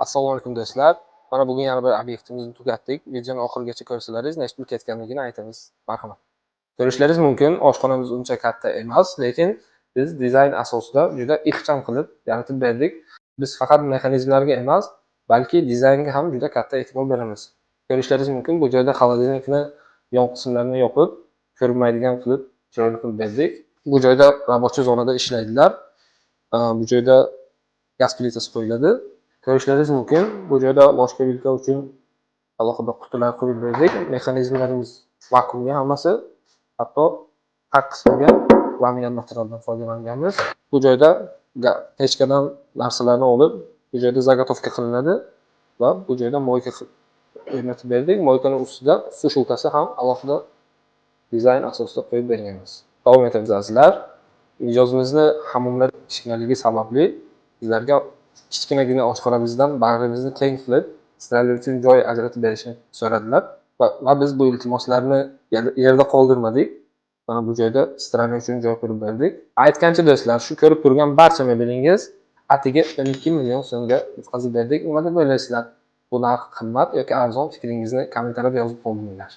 Assalomu alaykum, do'stlar. Mana bugun yana bir obyektimizni tugatdik. Videoni oxirigacha ko'rsalaringiz, necha pul ketganligini aytamiz. Marhamat. Ko'rishlaringiz mumkin, oshxonamiz uncha katta emas, lekin biz dizayn asosida juda ixcham qilib yaratib berdik. Biz faqat mexanizmlarga emas, balki dizaynga ham juda katta e'tibor beramiz. Ko'rishlaringiz mumkin, bu joyda холодильник ni yon qismlarini yopib, ko'rinmaydigan qilib, chiroyli qilib berdik. Bu joyda рабочий zonada ishlaydilar. Bu joyda gaz plitasi qo'yiladi. Ko'rishlaringiz mumkin, bu joyda ложка, vilka uchun alohida qutilar qo'yib berdik. Mexanizmlarimiz vakuumga hammasi, hatto har qismiga laminat materialdan foydalanganmiz. Bu joyda pechkadan narsalarni olib, bu joyda заготовка qilinadi va bu joyda мойка o'rnatib berdik. Мойка ni ustida сушилка si ham alohida dizayn asosida qo'yib berganmiz. Davom etamiz, azizlar. Mijozimizni hammomlar kichkinaligi sababli bizlarga kichkinagina oshxonamizdan bag'rimizni keng qilib, sizlar uchun joy ajratib berishni so'radilar va biz bu iltimoslarni yerda qoldirmadik. Mana bu joyda стиральный uchun joy qurib berdik. Aytgancha, do'stlar, shu ko'rib turgan barcha mebelingiz atigi 12 million so'mga yetkazib berdik. Nima deb o'ylaysizlar? Bu narx qimmat yoki arzon, fikringizni kommentariyada yozib qoldiringlar.